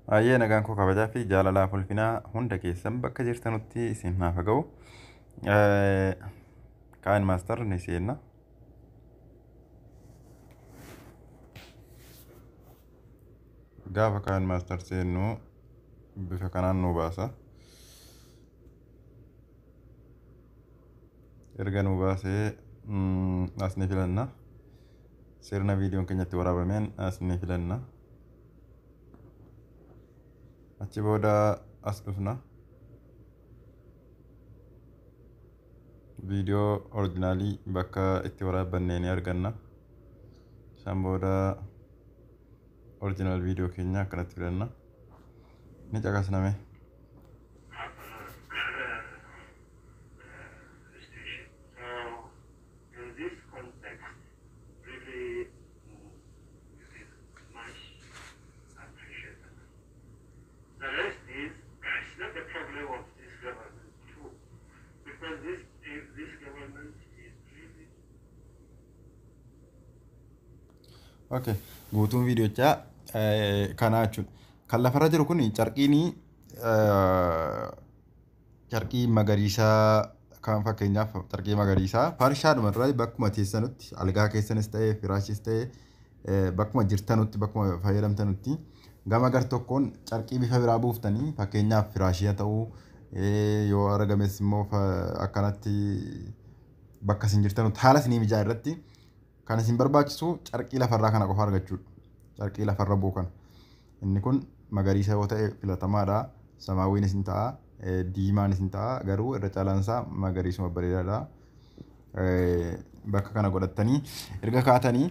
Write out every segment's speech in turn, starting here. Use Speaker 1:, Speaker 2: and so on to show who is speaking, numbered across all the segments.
Speaker 1: Baay'ee nagaan koo kabajaa fi jaalalaaf ulfinaa hunda keessan bakka jirtanutti isin naaf ga'u. KineMaster ni seenna. Gaafa KineMaster seennu bifa kanaan nu baasa. Erga nu baasee as ni filanna. Sirna viidiyoon keenyatti waraabameen as ni filanna. Achi booda as dhufna. Viidiyoo originaalii bakka itti waraabbanne ni arganna. Isaan booda original viidiyoo keenya akkanatti filanna. Ni caqasname.
Speaker 2: Station. So, in this context, really, it is much appreciated. The rest is, it's not the problem of this government too, because this government is really
Speaker 1: Okay. Guutuun viidiyochaa kanaa jechuudha. Kan lafarra jiru kun carqiin carqii magariisaa, kan fakkeenyaaf carqii magariisaa farshaadhuma irraa bakkuma teessanutti, algaa keessanis ta'ee firaashis ta'ee, bakkuma jirtanutti, bakkuma fayyadamtanutti gama gar tokkoon carqii bifa biraa buuftanii, fakkeenyaaf firaashii haa ta'uu, yoo argames immoo akkanatti bakka isin jirtanutti haala isinii mijaa irratti kan isin barbaachisu carqii lafarraa kana qofa argachuudha. Carqii lafarra bu'u kana. Inni kun magariisa yoo ta'e filatamaadha. Samaawwiin isin ta'a, diimaan isin ta'a, garuu irra caalaan isaa magariisuma bareedaadha. Bakka kana godhattanii erga kaatanii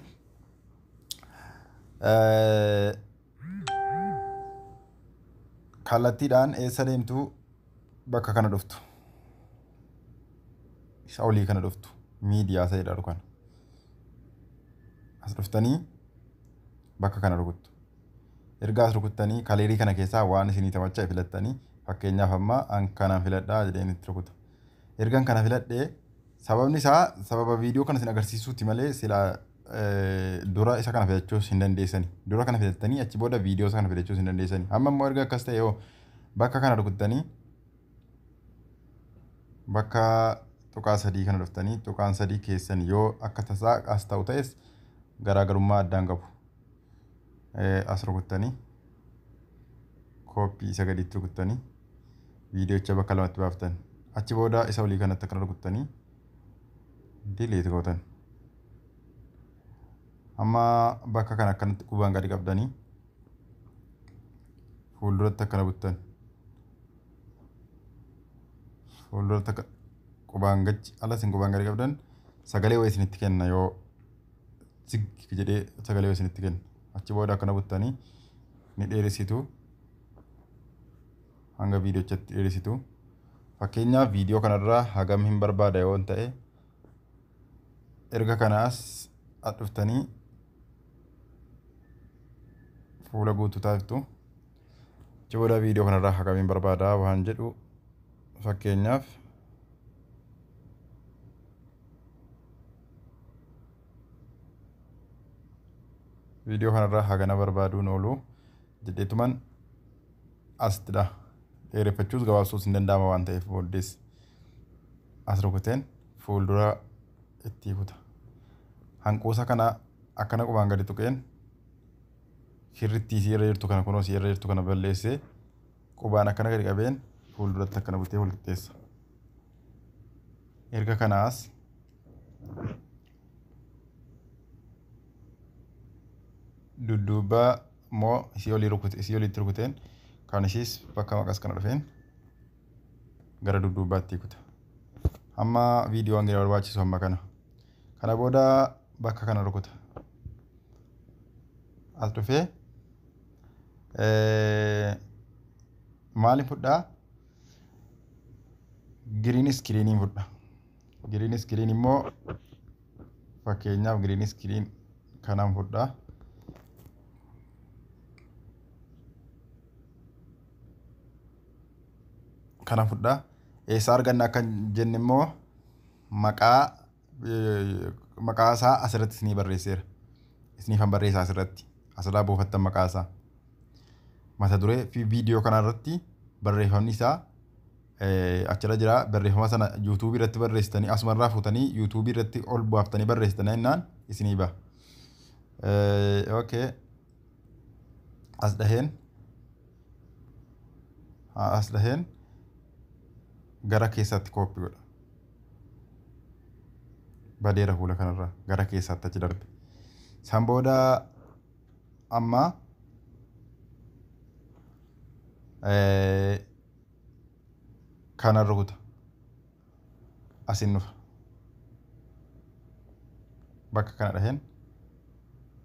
Speaker 1: kallattiidhaan eessa deemtu? Bakka kana dhuftu. Isa olii kana dhuftu. Miidiyaa isa jedhamu kana. As dhuftanii bakka kana rukuttu. Erga as rukuttanii colorii kana keessaa waan isinii tamacha'e filattanii, fakkeenyaaf amma an kanaan filadhaa jedheen itti rukuta. Ergan kana filadhee, sababni isaa sababa viidiyoo kana isin agarsiisuuti malee silaa dura isa kana filachuus hin dandeessani. Dura kana filattanii achi booda viidiyoo isa kana filachuus hin dandeessani. Amma immoo erga akkas ta'e hoo, bakka kana rukuttanii bakka tuqaa sadii kana dhuftanii, tuqaan sadii keessan yoo akka tasaa as ta'u ta'es garaagarummaa addaan qabu. As rukuttanii copy isa gaditti rukuttanii viidiyocha bakka lamatti baaftan. Achi booda isa olii kanatti akkana rukuttanii delete gootan. Amma bakka kana akkanatti qubaan gadi qabdanii fuulduratti akkana buttan. Fuulduratti akka qubaan gachi ala isin qubaan gadi qabdan sagalee wayii isinitti kenna, yoo zig jedhee sagalee wayii isinitti kenna. Achi booda akkana buttanii ni dheeressitu. Hanga viidiyochatti dheeressitu. Fakkeenyaaf viidiyoo kanarraa hagam hin barbaada yoo ta'e, erga kanaas as dhuftanii fuula guutuu taasiftu. Achi booda viidiyoo kanarraa hagam hin barbaada waan jedhu, fakkeenyaaf viidiyoo kanarraa hagana barbaaduun oolu jedheetuman asittidha. Dheereffachuus gabaabsuus hin danda'ama waan ta'eef, booddees as rukuteen fuuldura itti kuta. Hanquusa kana akkana qubaan gadi tuqeen kirrittii isii irra jirtu kana, kunoo isii irra jirtu kana balleessee, qubaan akkana gadi qabeen fuulduratti akkana butee wal qixxeessa. Erga kanaas dudduuba immoo isii olii rukute, isii olitti rukuteen kan ishiis bakka maqas kana dhufeen gara dudduubaatti kuta. Amma viidiyoo hanga barbaachisu amma kana. Kana booda bakka kana rukuta. As dhufee maaliin fudhaa? Green screeniin fudha. Green screen immoo fakkeenyaaf green screen kanaan fudhaa. Kana fudhaa. Eessaa arganna akka jenne immoo maqaa isaa asirratti isinii barreesseera. Isiniifan barreessa asirratti. Asirraa buufattan maqaa isaa. Mata duree fi viidiyoo kanarratti barreeffamni isaa achirra jira. Barreeffama sana yuutuubii irratti barreessitanii asumarraa fuutanii yuutuubii irratti ol baaftanii barreessitanii jennaan isinii baha. Okay. As dhaheen gara keessaatti kooppii godha. Badeera fuula kanarraa gara keessaatti achi darbe. San booda amma kana rukuta. Asin dhufa. Bakka kana dhaheen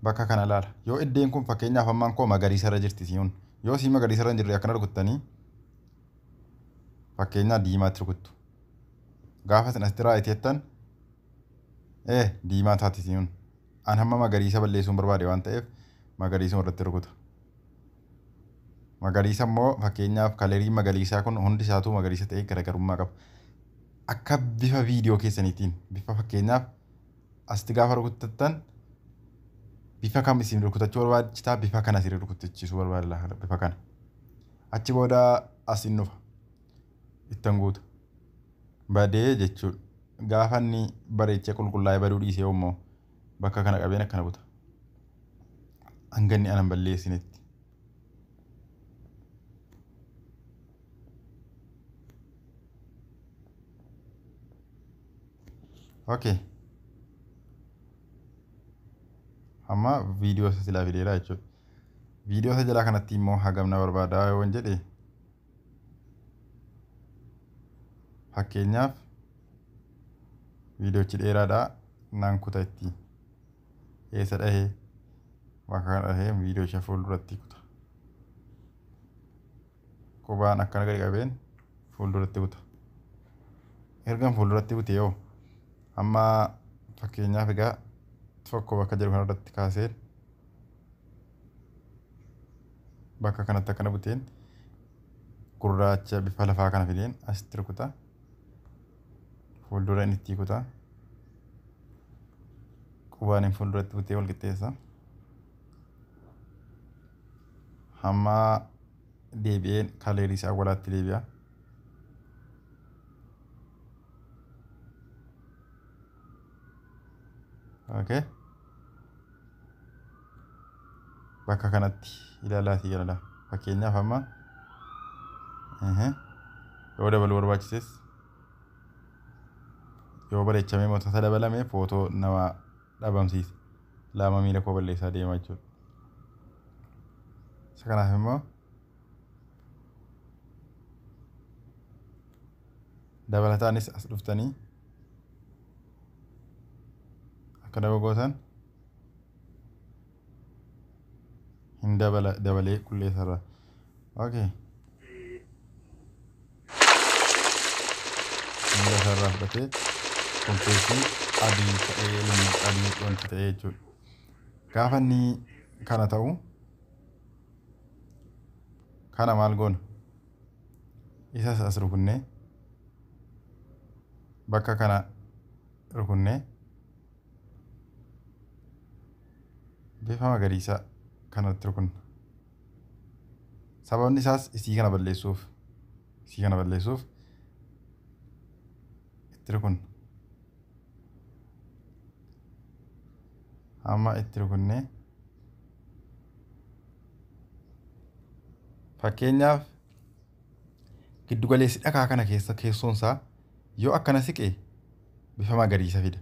Speaker 1: bakka kana ilaala. Yoo iddeen kun fakkeenyaaf ammaan koo magariisa irra jirti si'uun. Yoo sii magariisa irra hin jirre akkana rukuttanii fakkeenyaa diimaatti rukuttu. Gaafa isin asitti right jettan diimaa taati si'uun. An hamma magariisa balleessuun barbaade waan ta'eef magariisuma irratti rukuta. Magariisa immoo fakkeenyaaf colorii magariisaa kun hundi isaatu magariisa ta'ee garaagarummaa qaba. Akka bifa viidiyoo keessaniitiin bifa fakkeenyaaf asitti gaafa rukuttattan bifa kam isin rukutachuu barbaachisaa bifa kana isin rukuttachiisuu barbaada bifa kana. Achi booda asin dhufa. Ittan guuta. Badee jechuudha. Gaafa inni bareechee qulqullaa'ee baduu dhiisee immoo bakka kana qabeen akkana buta. Hanga inni anan balleessinetti. Okay. Amma viidiyoo isa silaa fideera jechuudha. Viidiyoo isa jalaa kanatti immoo hagam na barbaada yoon jedhe fakkeenyaaf viidiyoochi dheeraadha naan kuta itti eessa dhahee bakka kana dhahee viidiyoo ishee fuulduratti kuta. Qubaan akkana gadi qabeen fuulduratti kuta. Ergan fuulduratti kute yoo amma fakkeenyaaf egaa tokko bakka jedhu kanarratti kaaseen bakka kanatti akkana buteen gurraacha bifa lafaa kana fideen asitti rukuta. Fuuldura inni itti kuta. Qubaan inni fuulduratti butee wal qixxeessa. Hamma deebi'een colorii isaa awwaalaatti deebi'a. Okay. Bakka kanatti ilaalaatii galala. Fakkeenyaaf amma yoo dabaluu barbaachises yoo bareechamee mootota dabalame footoo nama dhabamsiisa. Lama miila koo balleessaa deema jechuudha. Isa kanaaf immoo dabalataanis as dhuftanii akka gootan hin dabala dabalee qulleessarra. Okay. Miila isaarraa fudhatee qulqulleessii adii ta'ee adii wanti ta'ee jechuudha. Gaafa inni kana ta'u kana maal goona? Isas as rukunnee bakka kana rukunnee bifa magariisa kanatti rukunna. Sababni isaas isii kana balleessuuf itti rukunna. Amma itti rukunnee fakkeenyaaf giddu galeessi dhakaa kana keessa keessoon isaa yoo akkana siqee bifa magariisa fida.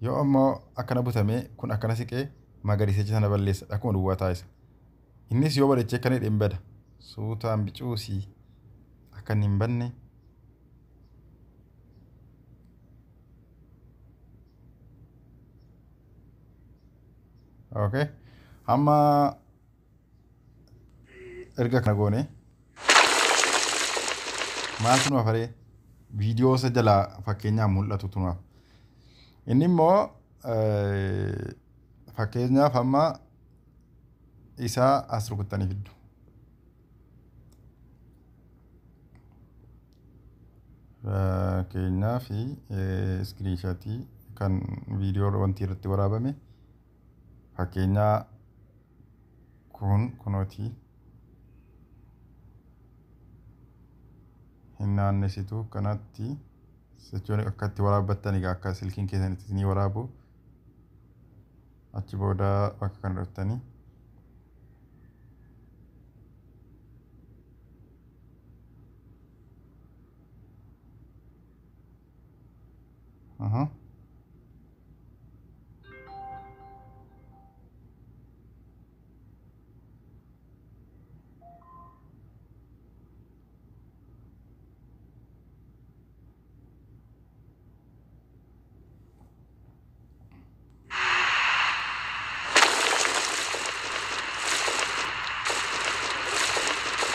Speaker 1: Yoo ammoo akkana butamee kun akkana siqee magariisicha sana balleessa akkuma duwwaa taasisa. Innis yoo bareechee akkana hidhee hin bada. Suutaan bicuusii akka inni hin badne Okay. Amma erga kana goone maaltu nu hafaree viidiyoo isa jalaa fakkeenyaaf mul'atutu nu hafa. Inni immoo fakkeenyaaf amma isaa as rukuttanii fiddu. Fakkeenyaaf screenshotii kan viidiyoo wanti irratti waraabame fakkeenyaa kun kunootii Hin naannessitu kanatti jechuun akka itti waraabbattan egaa akka silkiin keessan itti isinii waraabu. Achi booda bakka kana dhuftanii Aha.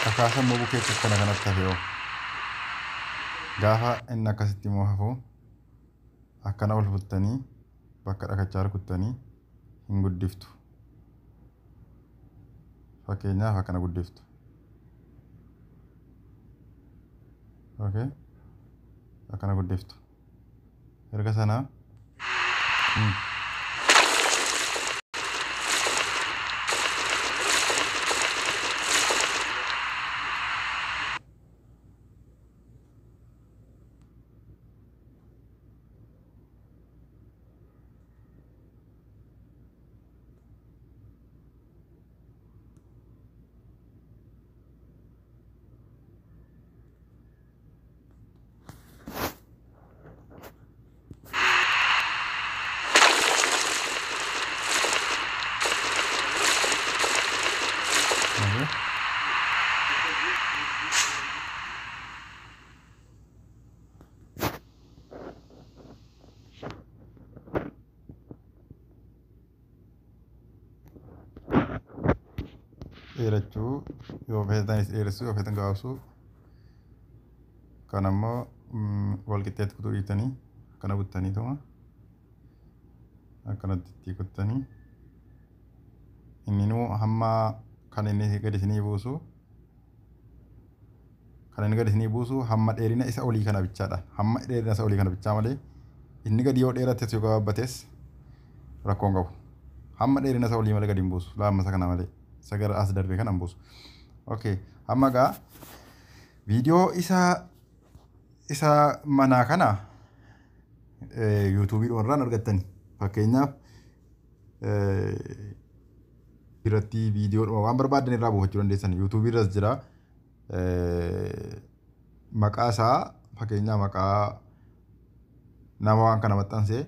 Speaker 1: Dhakaa sammuu bukeetti akkana kanatti hafe hoo. Gaafa inni akkasitti immoo hafu akkana ol futtanii bakka dhakachaa rukuttanii hin guddiftu. Fakkeenyaaf akkana guddiftu. Okay. Akkana guddiftu. Erga sanaa Okay. Dheerachuu yoo feetanis dheeressuu, yoo feetan gabaabsuu. Kan ammoo wal qixxeetti kutuu dhiiftanii akkana buttanii tuma akkanatti itti kuttanii inninuu hamma kan inni gadi isinii buusu, kan inni gadi isinii buusu hamma dheerina isa olii kana bichaadha. Hamma dheerina isa olii kana bichaa malee inni gadi yoo dheerates yoo gabaabbates rakkoo hin qabu. Hamma dheerina isa olii malee gadi hin buusu. Laamma isa kana malee isa gara as darbe kana hin buusu. Okay. Hamma gaa viidiyoo isa manaa kana yuutuubii irraan argattani. Fakkeenyaaf irratti viidiyoodhuma waan barbaadan irraa buufachuu dandeessan. Yuutuubii irras jira. Maqaa isaa, fakkeenyaaf maqaa nama waan kana maxxansee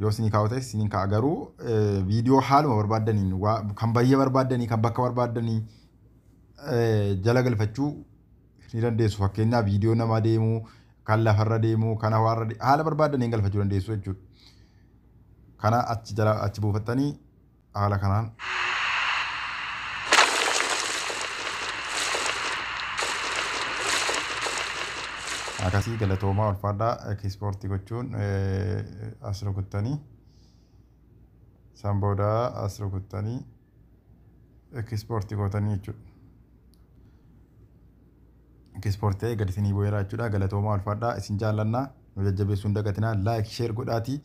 Speaker 1: yoo isinii kaa'u ta'e isinii kaa'a, garuu viidiyoo haaluma barbaaddaniin kan baay'ee barbaaddanii kan bakka barbaaddanii jala galfachuu ni dandeessu. Fakkeenyaaf viidiyoo nama deemuu, kan lafarra deemuu, kan hawaarra haala barbaaddaniin galfachuu dandeessu jechuudha. Kana achi jala achi buufattanii haala kanaan akkasii. Galatoomaa, ulfaadhaa. Ekspoortii gochuun as rukuttanii, san booda as rukuttanii ekspoortii gootanii jechuudha. Ekspoortii ta'ee gadi isinii bu'eera jechuudha. Galatoomaa, ulfaadhaa, isin jaallannaa. Nu jajjabeessuu hin dagatinaa, like, share godhaatii.